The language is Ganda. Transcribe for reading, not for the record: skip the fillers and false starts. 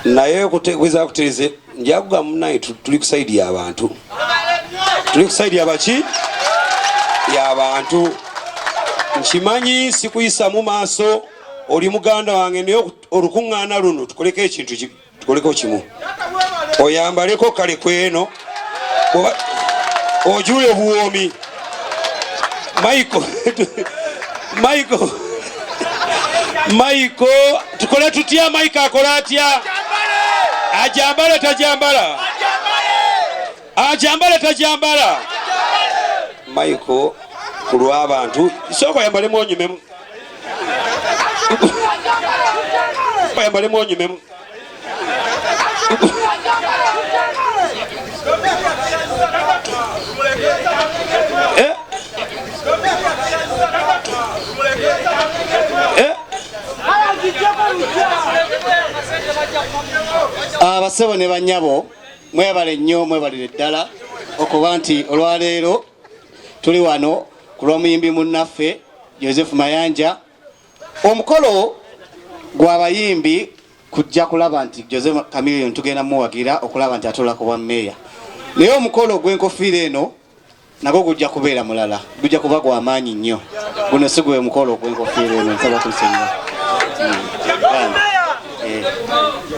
Naye okutegeeza kutereze njakuga munaye, tuli ku side y'abantu, tuli ku side yabaki y'abantu. Nkimanyi sikuyisamu maaso, oli muganda wange, naye olukuŋŋaana luno tukoleko ekintu, tukoleko kimu, oyambaleko kale kweno ojuule obuwoomi. Michael, Michael, Michael, tukole tutya? Michael akola atya? Ajambala tajambala? Ajambala tajambala? Michael, ku lw'abantu sooka oyambalemu onyumemu, oyambalemu onyumemu. Eh? Eh? Abasebo ne banyabo, mwebale nnyo, mwebalire ddala okuba nti olwaleero tuli wano ku lw'omuyimbi munnaffe Joseph Mayanja. Omukolo gw'abayimbi kujja kulaba nti Jose Chameleone tugenda muwagira okulaba nti atuula ku bwa mmeeya, naye omukolo ogw'enkofiira eno nagwo gujja kubeera mulala, gujja kuba gwa maanyi nnyo. Guno si gwe mukolo ogw'enkofiira eno, nsaba kunsonyiwa.